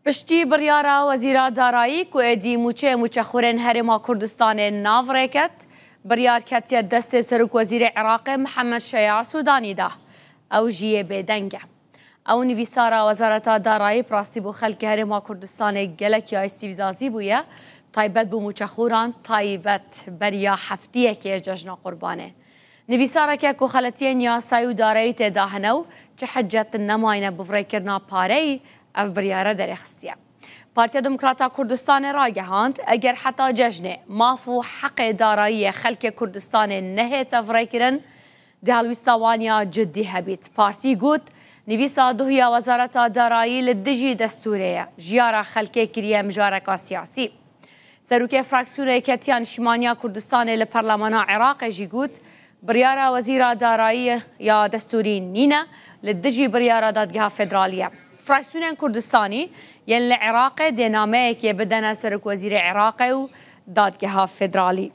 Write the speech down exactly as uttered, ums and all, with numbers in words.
Piştî biryara Wezîra Darayî ku êdî mûçeyê mûçexûrên Herêma Kurdistanê nav rêket, biryar ketiye destê Serokwezîrê Iraqê Mihemed Şeya Sûdanî de. Ew jî yê bêdeng e. Ew nivîsara Wezareta Darayî bi rastî bo xelkê Herêma Kurdistanê gelek ya îstîfzazî bûye, taybet bo mûçexûran, taybet beriya heftiyekê Cejna Qurbanê. Nivîsareke ku xeletiyên yasayî û darayî tê de hene û çi hicet nemayne bi virêkirina pareyî, ev biryare derêxistiye. Partiya Demokrata Kurdistanê ragehand, eger heta cejnê maf û heqê darayiyê xelkê Kurdistanê nehête virêkirin, di helwîsta wan ya cidî hebît. Partî got, nivîsa duhiya Wezareta Darayî li dijî destûrê ye, jiyara xelkê kiriye mijareka siyasî. Serokê Fraksiyona Yeketiya Niştimaniya Kurdistanê li Perlemana Iraqê jî got, biryara Wezîra Darayî ya destûrî nîne, li dijî biryara Dadgeha Federalî ye. Fraksiyonên Kurdistanî yên li Iraqê dê nameyekê bidene Serokwezîrê Iraqê û Dadgeha Federalî.